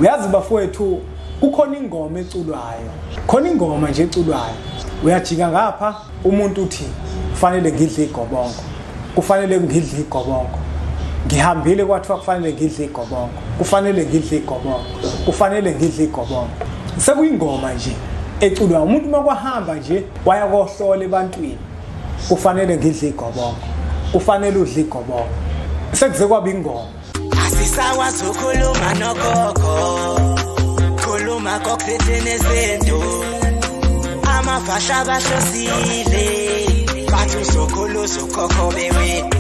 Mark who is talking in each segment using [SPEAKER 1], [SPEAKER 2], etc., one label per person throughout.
[SPEAKER 1] Uyazi bafowethu, kukhona ingoma eculwayo, khona ingoma nje eculwayo. Uyajika ngapha umuntu uthi kufanele ngidle igobongo, kufanele ngidle igobongo. Ngihambile kwathiwa kufanele ngidle igobongo, kufanele ngidle igobongo, kufanele ngidle igobongo. Sekuyingoma nje eculwa. Umuntu makwahamba nje waya kohlola ebantwini, kufanele ngidle igobongo, kufanele udle igobongo. Sekuze kwaba ingoma.
[SPEAKER 2] Asisakwazi ukukhuluma nogogo, khuluma kokuthini izinto, amafasha bahlosile, bathi uzokhulu uzokhokho bewethu.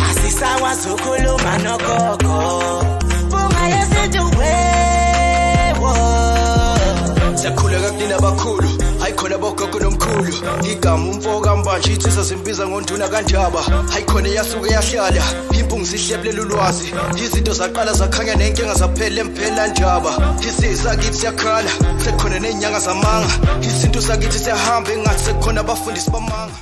[SPEAKER 2] Asisakwazi ukukhuluma nogogo, bunga yesintu wewo.
[SPEAKER 3] Siyakhuleka kunina abakhulu, hayi khona bogogo nomkhulu. Igama umfo kaMbanje insizwa zimbiza ngonduna kaNdaba. Hayi khona yasuke yahlala, impungu zihlebulela ulwazi. Izinto zaqala zakhanya nenkinga zaphela emphela ndaba. Isizwe sakithi siyakhala, sekukhona nezinyanga zamanga. Isintu sakithi siyahamba engathi sekukhona abafundisi bamanga.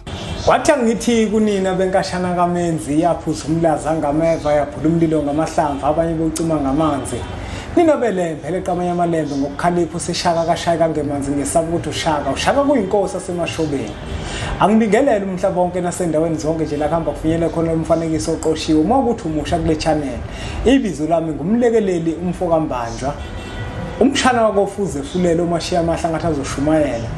[SPEAKER 1] Kwathi angithi kunina benkashana kaMenzi, yaphuza umlaza ngameva, yaphula umlilo ngamahlamvu, abanye bewucima ngamanzi. Nina belembe leqamanye amalembe ngokukhalipha usishaka kashaya kangemanzi, ngesaba ukuthi ushaka ushaka kuyinkosi asemashobeni. Angibingelele umhlaba wonke nasendaweni zonke nje la kuhamba kufinyele khona umfanekiso oqoshiwe. Uma ukuthi umusha kule channel, ibizo lami ngumlekeleli umfo kaMbanjwa, umshana wakofuze fulele umashiya amahla ngathi azoshumayela,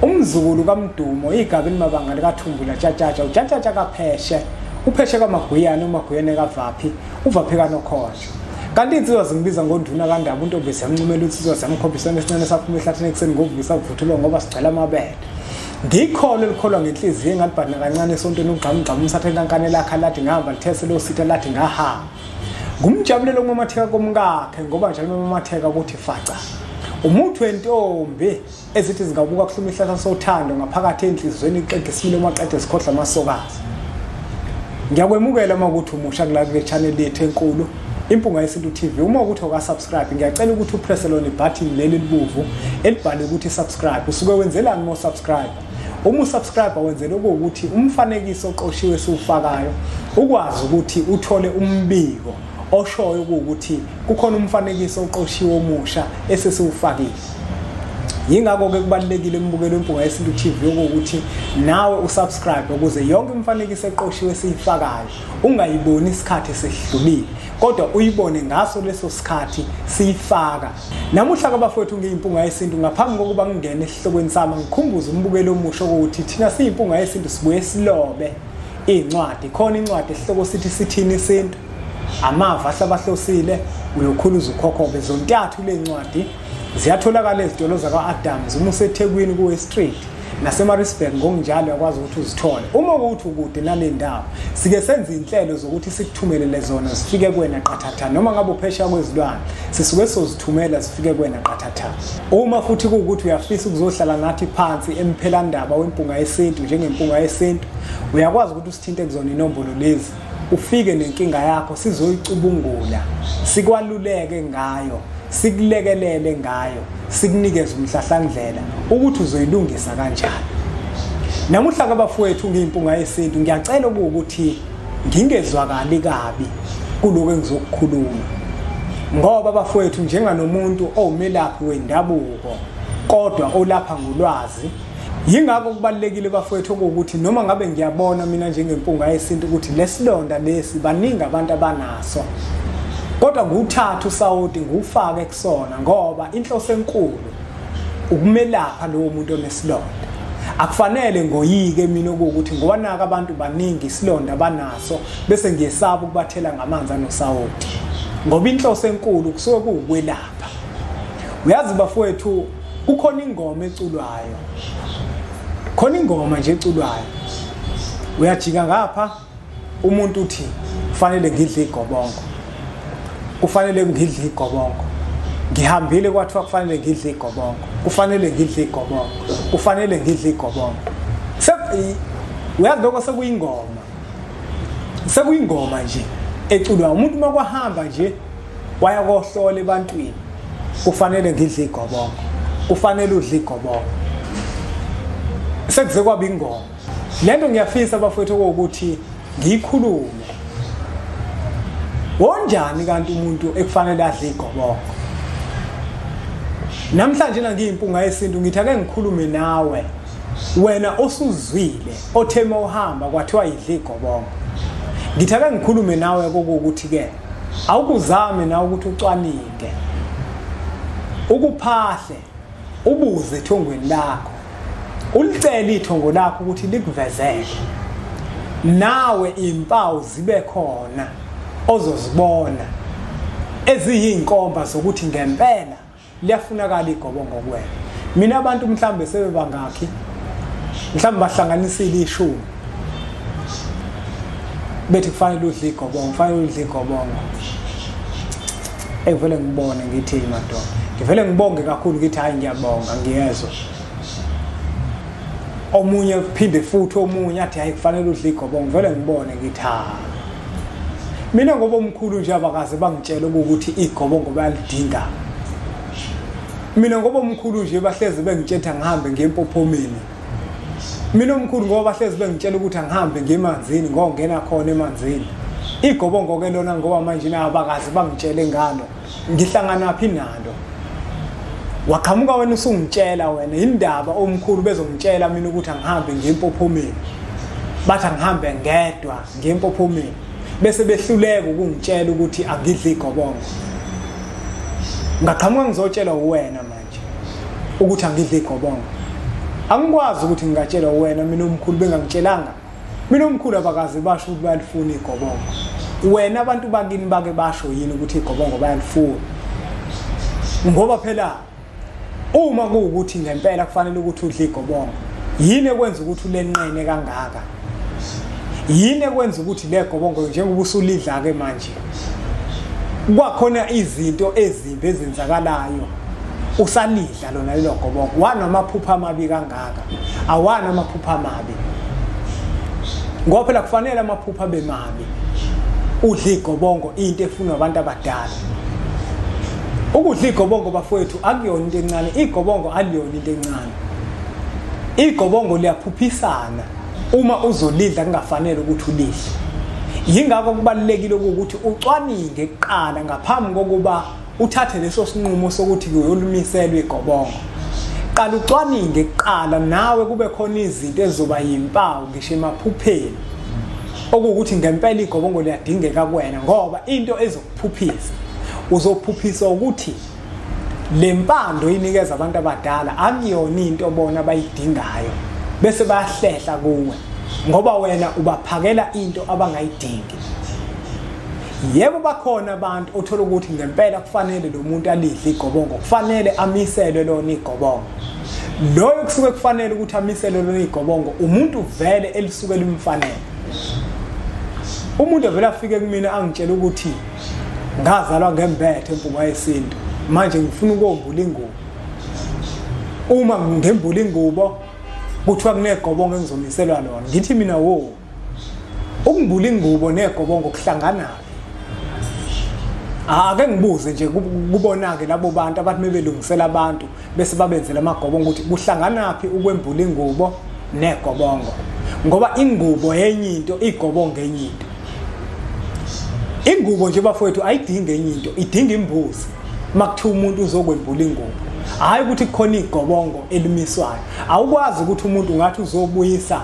[SPEAKER 1] umzukulu kaMdumo, igaba elimabanga likaThumbula Tshatshatsha, uTshatshatsha kaPheshe, uPheshe kaMaguyane, uMaguyane kaVaphi, uVaphi kaNokhosho. Kanti insizwa zimbiza ngonduna kaNdaba, untombi siyamncumela insizwa siyamkhombisa esincane saphuma ehlathini ekuseni ngovisa kuvuthulwa ngoba sigcwele amabele. Ngikholo elikholwa ngenhliziyo engalibhadla kancane esontweni ugqamugqamu umsathe nkankane lakhe lathi ngihamba lithese lo sitha lathi ngahamba. Ngumjabulelo kumamatheka komkakhe ngoba njalo mamatheka ukuthi faca. Umuthi wentombi ezithi zingabuka kuhluma ihlahla sothando ngaphakathi enhliziyweni ixegisile maqede sikhohlwa amasokazi. Ngiyakwemukela uma ukuthi umusha kula kule channel yethu enkulu Impunga Yesintu TV. Uma ukuthi awuka-subscribe, ngiyacela ukuthi upresse lona ibutton leli libovu elibhalwe ukuthi subscribe. Usuke wenzelani uma usubscribe? Uma usubscribe wenzela ukuthi umfanekiso oqoshiwe esiwufakayo ukwazi ukuthi uthole umbiko oshoyo ukuthi kukhona umfanekiso oqoshiwe omusha esesiwufakile. Yingakho-ke kubalulekile embukelo Impunga Yesintu TV ukuthi nawe usubscribe ukuze yonke imifanekiso eqoshiwe esiyifakayo ungayiboni isikhathi esedlulile, kodwa uyibone ngaso leso sikhathi siyifaka. Namuhla ke bafowethu ngiyimpunga yesintu, ngaphambi kokuba ngingene esihlokweni sami ngikhumbuze umbukelo omusha ukuthi thina siyimpunga yesintu sibuye silobe incwadi. Khona incwadi esihloko sithi sithini isintu, amava ahlabahlosile, uyokhuluza ukhokhobe. Zontathu le ncwadi ziyatholakala ezitolo zakwa-Adams, uma useThekwini ku-West Street naseMaritzburg ngokunjalo uyakwazi ukuthi uzithole. Uma ukuthi ukude nale ndawo, sike senze inhlelo zokuthi sikuthumelele zona zifike kuwena qathatha, noma ngabe uphesheya kwezilwane sisuke sozithumela zifike kuwena qathatha. Uma futhi kuwukuthi uyafisa ukuzohlala nathi phansi emphelandaba wempunga yesintu njengempunga yesintu, uyakwazi ukuthi usithinte kuzona inombolo lezi, ufike nenkinga yakho sizoyicubungula, sikwaluleke ngayo, sikulekelele ngayo, sikunikeze umhlahlandlela ukuthi uzoyilungisa kanjani. Namuhla ke bafowethu ngiyimpunga yesintu, ngiyacela ukuthi ngingezwakali kabi kuloko engizokukhuluma, ngoba bafowethu njenganomuntu owumelaphi wendabuko kodwa olapha ngolwazi, yingakho kubalulekile bafowethu ukuthi noma ngabe ngiyabona mina njengempunga yesintu ukuthi lesilonda lesi baningi abantu abanaso, kodwa nguthatha usawoti ngufake kusona, ngoba inhloso enkulu ukumelapha lowo muntu onesilonda. Akufanele ngoyike mina ukuthi ngoba naka abantu baningi isilonda banaso bese ngiyesaba ukubathela ngamanzi anosawoti, ngoba inhloso enkulu kusuke kuwukwelapha. Uyazi bafowethu, kukhona ingoma eculwayo, khona ingoma nje eculwayo. Uyajika ngapha umuntu uthi kufanele ngidle igobongo, kufanele ngidle igobongo. Ngihambile kwathiwa kufanele ngidle igobongo, kufanele ngidle igobongo, kufanele ngidle igobongo. Uyazi lokho sekuyingoma, sekuyingoma nje eculwa. Umuntu makwahamba nje waya kohlola ebantwini, kufanele ngidle igobongo, kufanele udle igobongo. Sekuze kwaba ingoma. Lento ngiyafisa bafowethu ukuthi ngiyikhulume. Wonjani kanti umuntu ekufanele adle igobongo? Namhlanje ngiyimpunga yesintu ngithi ake ngikhulume nawe wena osuzwile othema uhamba kwathiwa idla igobongo. Ngithi ake ngikhulume nawe kokuthi ke awukuzame nawe ukuthi ucwaninge, ukuphahle, ubuze ethongweni lakho, ulicele ithongo lakho ukuthi likuvezele, nawe impawu zibe khona ozozibona eziyinkomba zokuthi ngempela liyafunakala igobongo kuwena. Mina abantu mhlambe sebebangakhi, mhlambe bahlanganisile ishumi bethi kufanele udle igobongo, kufanele udle igobongo. Engivele ngibone ngithi madoda, ngivele ngibonge kakhulu ngithi hayi ngiyabonga, ngiyezwa. Omunye phinde futhi omunye athi hayi kufanele udle igobongo, ngivele ngibone ngithi ha. Mina ngoba omkhulu nje abakaze bangitshela ukuthi igobongo bayalidinga. Mina ngoba omkhulu nje bahlezi bengitshela ngihambe ngempophomeni. Mina omkhulu ngoba bahlezi bengitshela ukuthi angihambe ngemanzini ngongena khona emanzini. Igobongo ke lona ngoba manje nabakaze bangitshele ngalo, ngihlangana phi nalo? Waqhamuka wena usungitshela wena indaba omkhulu bezongitshela mina ukuthi angihambe ngempophomeni. Bathi angihambe ngedwa ngempophomeni, bese behluleka ukungitshela ukuthi angidli igobongo. Ngaqhamuka ngizotshela wena manje ukuthi angidli igobongo. Angikwazi ukuthi ngingatshela wena mina omkhulu bengangitshelanga. Mina omkhulu abakaze basho ukuthi bayalifuna igobongo. Wena abantu bakini bake basho yini ukuthi igobongo bayalifuna? Ngoba phela uma kuwukuthi ngempela kufanele ukuthi udle igobongo, yini ekwenza ukuthi ulenqene kangaka? Yini ekwenza ukuthi le gobongo njengoba usulidla ke manje kwakhona izinto ezimbi ezenzakalayo usalidla lona lelo gobongo? Wanamaphupha amabi kangaka? Awana amaphupha amabi, ngoba phela kufanele amaphupha abe mabi. Udla igobongo into efunwa abantu abadala. Ukudla igobongo bafowethu akuyona into encane, igobongo aliyona into encane. Igobongo liyaphuphisana uma uzolidla kungafanele ukuthi ulidle. Yingakho kubalulekile ukuthi ucwaninge kuqala ngaphambi kokuba uthathe leso sinqumo sokuthi uyolumiselwa igobongo. Qala ucwaninge kuqala nawe kube khona izinto ezizoba yimpawu ngisho emaphupheni okuwukuthi ngempela igobongo liyadingeka kuwena, ngoba into ezokuphuphisa uzophuphisa ukuthi le mpando inikeza abantu abadala akuyona into bona abayidingayo, bese bayahlehla kuwe ngoba wena ubaphakela into abangayidingi. Yebo bakhona abantu othola ukuthi ngempela kufanele lo muntu alidle igobongo, kufanele amiselwe lona igobongo. Loyo kusuke kufanele ukuthi amiselwe lona igobongo umuntu vele elisuke limfanele. Umuntu vele afike kumina angitshela ukuthi ngazalwa ngembethe empunga yesintu, manje ngifuna ukombula ingubo. Uma ngembula ingubo kuthiwa kunegobongo engizomiselwa lona. Ngithi mina wo, ukumbula ingubo negobongo kuhlangana. Ake ngibuze nje kubona-ke labo bantu abathi mebelungisela abantu bese babenzela amagobongo ukuthi kuhlanganaphi ukwembula ingubo negobongo, ngoba ingubo yenye into, igobongo enye into. Ingubo nje bafowethu ayidingi enye into, idinga imbuzi makuthiwa umuntu uzokwembula ingubo. Hayi ukuthi kukhona igobongo elimiswayo. Awukwazi ukuthi umuntu ungathi uzobuyisa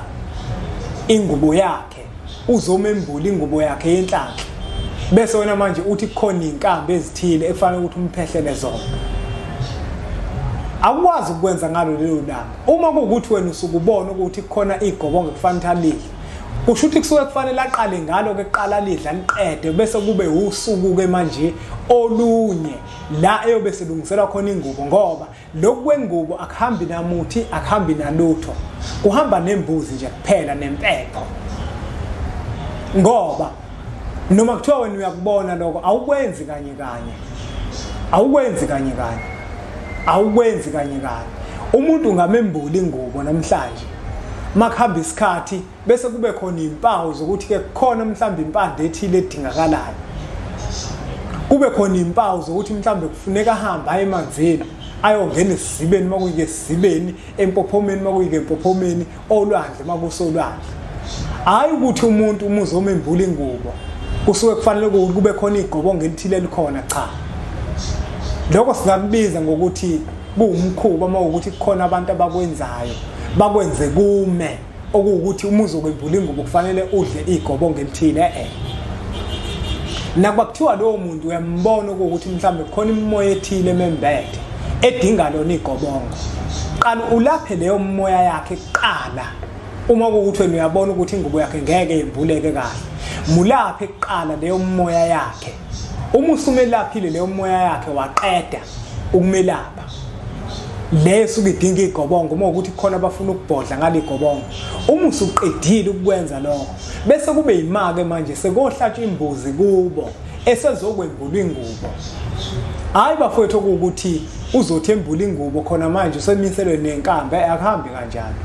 [SPEAKER 1] ingubo yakhe, uzomembula ingubo yakhe yenhlanhla, bese wena manje uthi kukhona inkambi ezithile efanele ukuthi umphehlele zona. Awukwazi ukwenza ngalo lelo langa. Uma kuwukuthi wena usukubona ukuthi kukhona igobongo kufanele alidle, kusho ukuthi kusuke kufanele aqale ngalo ke kuqala lidla liqede, bese kube usuku ke manje olunye la eyobe selungiselwa khona ingubo, ngoba lokhu kwengubo akuhambi namuthi, akuhambi nalutho, kuhamba nembuzi nje kuphela nempepho. Ngoba noma kuthiwa wena uyakubona lokho, awukwenzi kanye kanye, awukwenzi kanye kanye, awukwenzi kanye kanye. Umuntu ungamembula ingubo namhlanje, makuhamba isikhathi bese kube khona impawu zokuthi ke kukhona mhlawumbe impande ethile edingakalayo, kube khona impawu zokuthi mhlawumbe kufuneka ahambe aye emanzini ayongena esizibeni makuyike esizibeni, empophomeni makuyike empophomeni, olwandle makusolwandle. Hayi ukuthi umuntu uma uzomembula ingubo kusuke kufanele kube khona igobongo elithile elikhona, cha. Lokho singakubiza ngokuthi Kuwumkhuba uma ukuthi kukhona abantu abakwenzayo bakwenze kume okuwukuthi uma uzokwembula ingubo kufanele udle igobongo elithile. Nakuba kuthiwa lowo muntu uyambona ukuthi mhlambe kukhona imimoya ethile emembethe edinga lona igobongo, qala ulaphe leyo moya yakhe kuqala. Uma kuwukuthi wena uyabona ukuthi ingubo yakhe ngeke yembuleke kahle, mulaphe kuqala leyo moya yakhe. Uma usumelaphile leyo moya yakhe waqeda ukumelapha, leso kudinga igobongo. Uma ukuthi khona abafuna ukubhodla ngaligobongo, uma usuqedile ukwenza lokho bese kube yimake manje sekohlatshwa imbuzi kubo esezokwembula ingubo. Hayi bafowethu, ukuthi uzothi embula ingubo khona manje usemiselwe nenkambi, akuhambi kanjalo.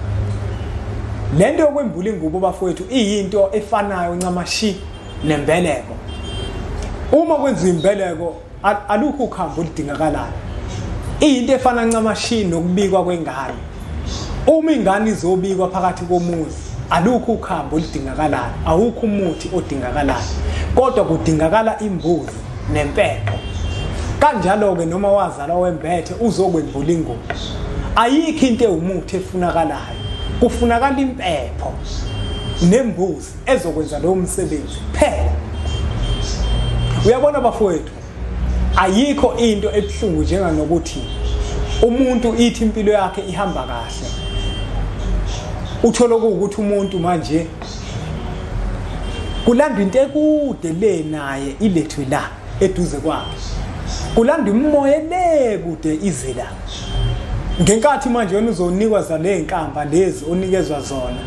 [SPEAKER 1] Lento yokwembula ingubo bafowethu iyinto efanayo ncamashi nembeleko. Uma kwenziwa imbeleko alukho ukhambo oludingakalayo. Iyinto efana ncamashi nokubikwa kwengane. Uma ingane izobikwa phakathi komuzi alukho ukhambo oludingakalayo, awukho umuthi odingakalayo, kodwa kudingakala imbuzi nempepho. Kanjalo-ke noma wazalwa wembethe uzokwembula ingubo, ayikho into ewumuthi efunakalayo, kufunakala impepho nembuzi ezokwenza lowo msebenzi kuphela. Uyabona bafowethu, ayikho into ebuhlungu njenganokuthi umuntu ithi impilo yakhe ihamba kahle, uthole ukuthi umuntu manje kulanda into ekude le naye ilethwe la eduze kwakhe, kulanda imimoya le kude ize la. Ngenkathi manje wena uzonikwa zale nkamba lezi onikezwa zona,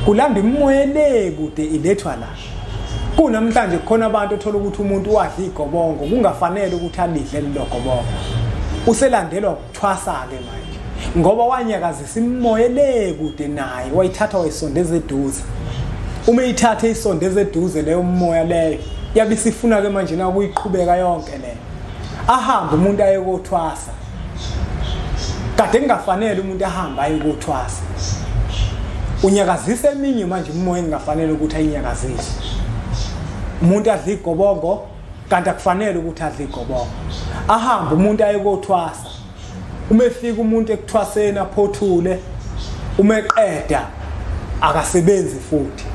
[SPEAKER 1] kulanda imimoya le kude ilethwa la. Kunamhlanje kukhona abantu othola ukuthi umuntu wadla igobongo kungafanele ukuthi alidle lelo gobongo, uselandelwa ukuthwasa-ke manje ngoba wanyakazisa imimoya le kude naye, wayithatha wayisondeza eduze. Uma eyithathe isondeza eduze leyo moya leyo, yabe isifuna-ke manje na ukuyiqhubeka yonke leyo. Ahambe umuntu aye kothwasa, kade kungafanele umuntu ahambe aye kothwasa. Unyakazisa eminye manje imimoya engafanele ukuthi ayinyakazise. Umuntu adla igobongo kanti akufanele ukuthi adle igobongo. Ahambe umuntu aye kothwasa, uma efika umuntu ekuthwaseni aphothule, uma eqeda akasebenzi futhi.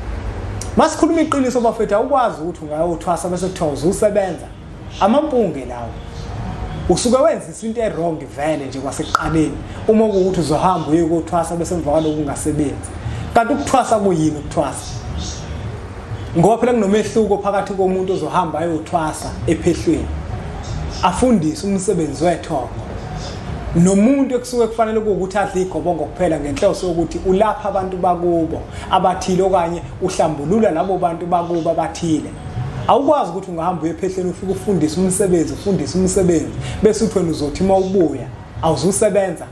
[SPEAKER 1] Masikhuluma iqiniso bafethu, awukwazi ukuthi ungayothwasa bese kuthiwa uzusebenza. Amampunge lawo. Usuke wenza into e-wrong vele nje kwasekuqaleni uma kuwukuthi uzohamba uye kothwasa bese emva kwaloko ungasebenzi. Kanti ukuthwasa kuyini ukuthwasa? Ngoba phela kunomehluko phakathi komuntu ozohamba ayothwasa ephehlweni afundise umsebenzi wethongo nomuntu ekusuke kufanele ukuthi adle igobongo kuphela ngenhloso yokuthi ulapha abantu bakubo abathile okanye uhlambulula labo bantu bakubo abathile. Awukwazi ukuthi ungahamba uye ephehlweni ufike ufundise umsebenzi, ufundise umsebenzi bese uthi wena uzothi uma ubuya awuzusebenza.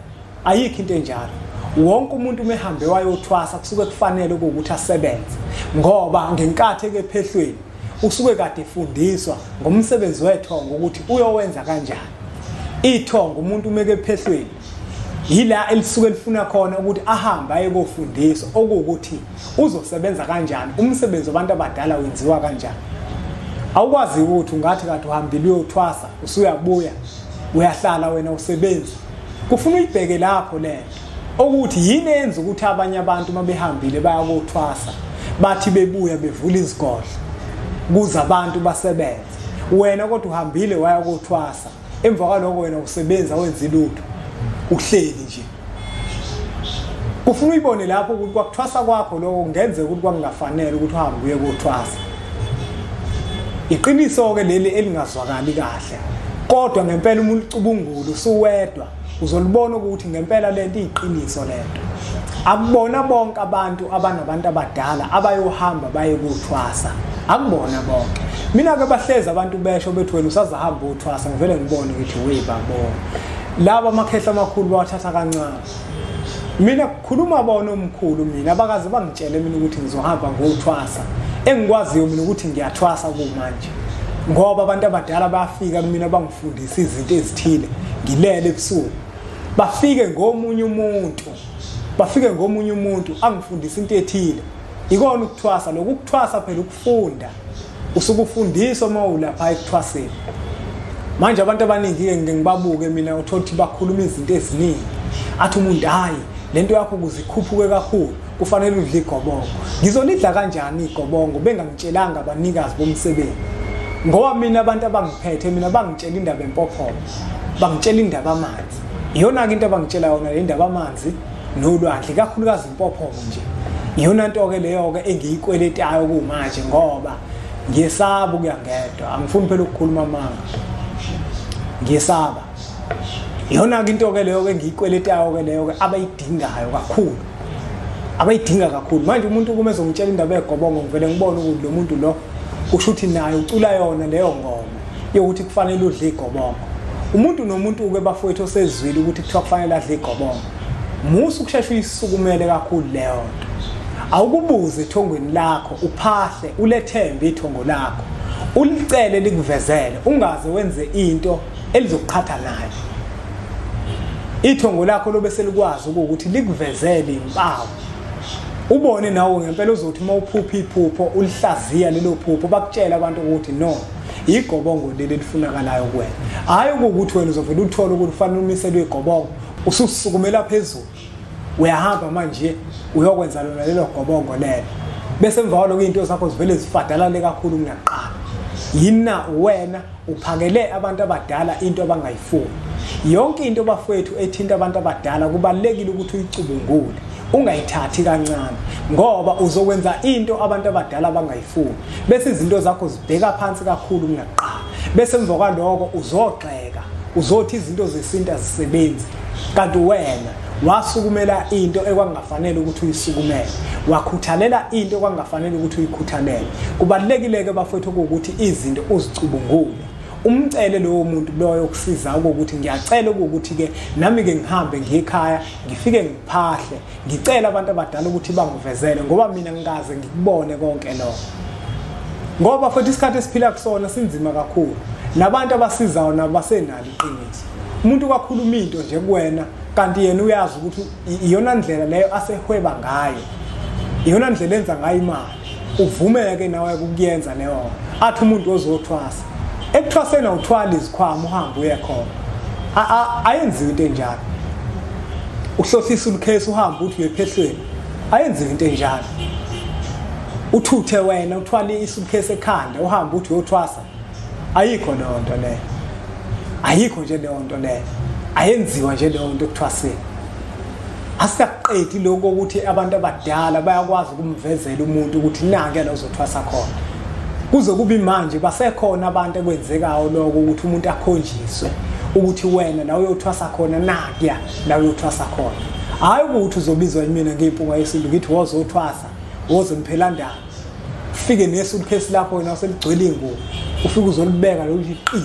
[SPEAKER 1] Ayikho into enjalo. Wonke umuntu uma ehambe wayothwasa kusuke kufanele ukuthi asebenze, ngoba ngenkathi ekephehlweni usuke kade efundiswa ngomsebenzi wethongo ukuthi uyowenza kanjani. Ithongo umuntu uma ekephehlweni yila elisuke lifuna khona ukuthi ahambe aye kofundiswa okuwukuthi uzosebenza kanjani, umsebenzi wabantu abadala wenziwa kanjani. Awukwazi ukuthi ungathi kade uhambile uyothwasa usuyabuya uyahlala wena usebenzi. Kufuna uyibheke lapho lento ukuthi yini eyenza ukuthi abanye abantu uma behambile bayakothwasa bathi bebuya bevula izigodlo kuze abantu basebenze, wena kodwa uhambile waya kothwasa, emva kwaloko wena usebenza wenza ilutho uhleli nje. Kufuna uyibone lapho ukuthi kwakuthwasa kwakho lokho kungenzeka ukuthi kwakungafanele ukuthi uhambe uye kothwasa. Iqiniso-ke leli elingazwakali kahle, kodwa ngempela umuntu ucubungula usuwedwa uzolibona ukuthi ngempela lento iyiqiniso lento. Akubona bonke abantu abanabantu abadala abayohamba baye kuthwasa, akubona bonke. Mina-ke bahlezi abantu besho bethi wena usazahamba uthwasa, ngivele ngibone ngithi we babo, laba amakhehla amakhulu bawathatha kancane. Mina kukhuluma bona omkhulu, mina abakaze bangitshele mina ukuthi ngizohamba ngothwasa. Engikwaziyo mina ukuthi ngiyathwasa kumanje, ngoba abantu abadala bayafika kumina bangifundisa izinto ezithile ngilele ebusuku, bafike ngomunye umuntu, bafike ngomunye umuntu angifundisa into ethile. Ikona ukuthwasa lokhu. Ukuthwasa phela ukufunda, usukufundiswa uma ulapha ekuthwaseni. Manje abantu abaningi-ke ngike ngibabuke mina, uthole ukuthi bakhuluma izinto eziningi, athi umuntu hhayi lento yakho ukuze ikhuphuke kakhulu kufanele udle igobongo. Ngizolidla kanjani igobongo bengangitshelanga abanikazi bomsebenzi? Ngoba mina abantu abangiphethe mina bangitshela indaba empophoma, bangitshela indaba amanzi. Iyona-ke into abangitshela yona le ndaba amanzi nolwandle, kakhulukazi impophoma nje. Iyona nto-ke leyo-ke engiyikweletayo kumanje, ngoba ngiyesaba ukuya ngedwa, angifuni phela ukukhuluma amanga, ngiyesaba. Iyona-ke into-ke leyo-ke engiyikweletayo-ke leyo-ke abayidingayo kakhulu, abayidinga kakhulu. Manje umuntu uma ezongitshela indaba yegobongo ngivele ngibone ukuthi lo muntu lo kusho ukuthi naye ucula yona leyo ngoma yokuthi kufanele udle igobongo. Umuntu nomuntu-ke bafowethu osezwile ukuthi kuthiwa kufanele adle igobongo, musa ukusheshe uyisukumele kakhulu leyo nto. Awukubuze ethongweni lakho, uphahle, ulethembe ithongo lakho, ulicele likuvezele, ungaze wenze into elizokuqhatha nayo. Ithongo lakho lobe selikwazi ukuthi likuvezele impawu, ubone nawe ngempela uzothi uma uphupha iphupho ulihlaziya lelo phupho, bakutshela abantu ukuthi no, igobongo leli elifunakalayo kuwena. Hhayi ukuthi wena uzovela uthole ukuthi kufanele umiselwe igobongo, ususukumela phezulu uyahamba manje uyokwenza lona lelo gobongo lelo, bese emva kwaloko izinto zakho zivele zifadalale kakhulu kunakuqala. Yina wena uphakele abantu abadala into abangayifuni. Yonke into bafowethu ethinta abantu abadala kubalulekile ukuthi uyicubungule, ungayithathi kancane, ngoba uzokwenza into abantu abadala abangayifuni, bese izinto zakho zibheka phansi kakhulu kunakuqala. Bese emva kwaloko uzogxeka, uzothi izinto zesintu azisebenzi, kanti wena wasukumela into ekwakungafanele ukuthi uyisukumele, wakhuthalela into ekwakungafanele ukuthi uyikhuthalele. Kubalulekile-ke bafowethu ukuthi izinto uzicubungule, umcele lowo muntu loyo okusiza ukuthi ngiyacela ukuthi-ke nami-ke ngihambe ngiye ekhaya ngifike ngiphahle, ngicela abantu abadala ukuthi bangivezele, ngoba mina ngikaze ngikubone konke lokho. Ngoba futhi isikhathi esiphila kusona sinzima kakhulu, nabantu abasizayo nabo basenalo iqiniso. Umuntu kwakhuluma into nje kuwena kanti yena uyazi ukuthi iyona ndlela leyo asehweba ngayo, iyona ndlela enza ngayo imali, uvumeke nawe ukuyenza leyo. Athi umuntu ozothwasa, ekuthwaseni awuthwali izikhwama uhambe uye khona, ayenziwe into enjalo. Uhlohlisa ulikhesi uhambe uthi uye ephehlweni, ayenziwe into enjalo. Uthuthe wena uthwale isulikhesi ekhanda uhambe uthi uyothwasa, ayikho leyo nto leyo, ayikho nje leyo nto leyo, ayenziwa nje leyo nto ekuthwaseni. Asikakuqedi lokho ukuthi abantu abadala bayakwazi ukumvezela umuntu ukuthi nanke la uzothwasa khona. Kuze kube manje basekhona abantu ekwenzekayo lokho ukuthi umuntu akhonjiswe ukuthi wena la uyothwasa khona, nakuya la uyothwasa khona. Hhayi ukuthi uzobizwa yimina ngeyimpunga yesintu ngithi wozothwasa, wozomphelandaba, ufike nesuitcase lakho wena seligcwele ingubo, ufike uzolibeka lokuthi qi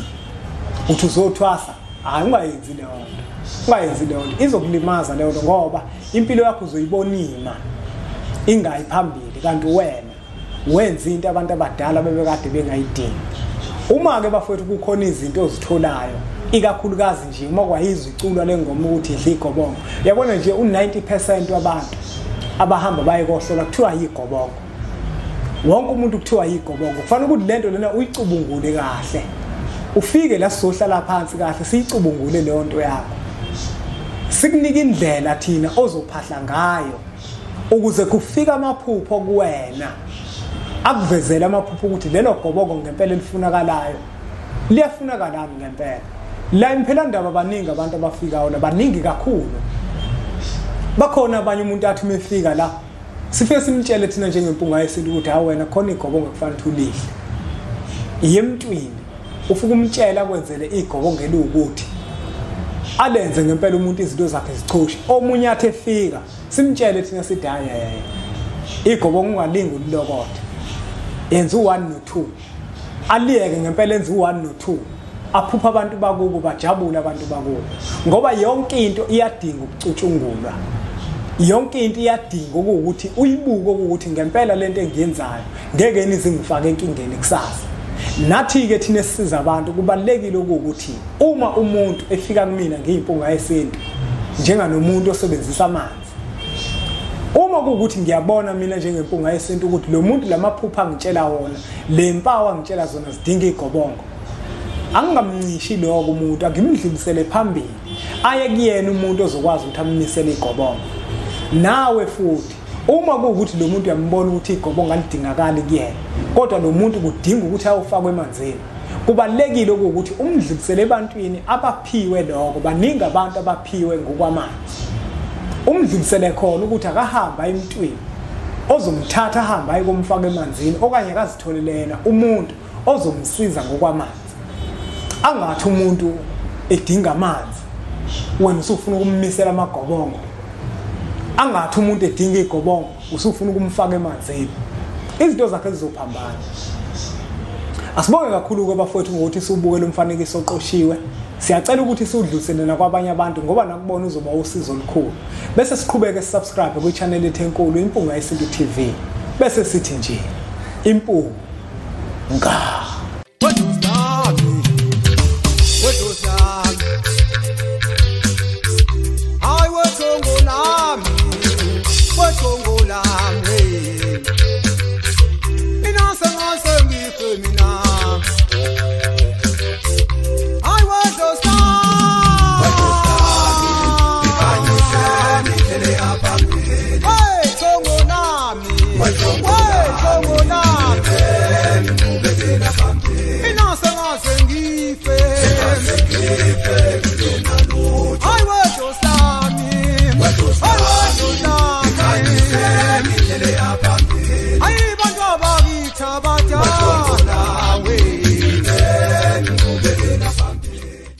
[SPEAKER 1] uthi uzothwasa. Hhayi, ungayenzi leyo nto, ungayenzi leyo nto, izokulimaza leyo nto, ngoba impilo yakho uzoyibonima ingayi phambili, kanti wena wenza into abantu abadala bebekade bengayidingi. Uma-ke bafowethu kukhona izinto ozitholayo, ikakhulukazi nje uma kwayizwa iculwa le ngoma ukuthi idla igobongo, uyabona nje u-90% wabantu abahamba baye kohlola kuthiwa yigobongo, wonke umuntu kuthiwa yigobongo. Kufanele ukuthi lento lena uyicubungule kahle, ufike la sizohlala phansi kahle siyicubungule leyo nto yakho, sikunike indlela thina ozophahla ngayo ukuze kufike amaphupho kuwena, akuvezele amaphupho ukuthi lelo gobongo ngempela elifunakalayo liyafunakalani ngempela. La imphelandaba baningi abantu abafikayo la, baningi kakhulu. Bakhona abanye umuntu athi uma efika la sifike simtshele thina njengempunga yesintu ukuthi hawu wena khona igobongo kufanele ukuthi ulidle, iye emntwini ufike umtshela akwenzele igobongo eliwukuthi alenze ngempela umuntu izinto zakhe zichoshe. Omunye athi efika simtshele thina sithi hayi hayi igobongo ungalingi ulilokothe, yenza u1 no2, aliyeke ngempela enze u1 no2, aphupha abantu bakubo, bajabule abantu bakubo. Ngoba yonke into iyadinga ukucutshungulwa, yonke into iyadinga ukuthi uyibuke ukuthi ngempela lento engiyenzayo ngeke nizingifake enkingeni kusasa. Nathi-ke thina esisiza abantu kubalulekile ukuthi uma umuntu efika kumina ngiyimpunga yesintu njenganomuntu osebenzisa amanzi, uma kuwukuthi ngiyabona mina njengempunga yesintu ukuthi lo muntu lamaphupha angitshela wona, le mpawu angitshela zona zidinga igobongo, Angingamncishi lokho umuntu, angimdlulisele phambili aye kuyena umuntu ozokwazi ukuthi ammisele igobongo. Nawe futhi uma kuwukuthi lo muntu uyambona ukuthi igobongo alidingakali kuyena, kodwa lo muntu kudinga ukuthi ayofakwa emanzini, kubalekile ukuthi umdlulisele ebantwini abaphiwe lokho. Baningi abantu abaphiwe ngokwamanzi. Umdlulisele khona ukuthi akahamba emntwini ozomthatha ahambe aye komfaka emanzini, okanye akazitholele yena umuntu ozomsiza ngokwamanzi. Angathi umuntu edinga amanzi wena usufuna ukummisela amagobongo, angathi umuntu edinga igobongo usufuna ukumfaka emanzini, izinto zakhe zizophambana. Asibonge kakhulu ke bafowethu ngokuthi siubukele umfanekiso oqoshiwe. Siyacela ukuthi siwudlulisele nakwabanye abantu ngoba nakubona uzoba usizo olukhulu. Bese siqhubeke sisubscribe kwi-channel yethu enkulu Impunga Yesintu TV. Bese sithi nje Impunga.
[SPEAKER 4] Hey, Tongo nami. Hey, Tongo nami.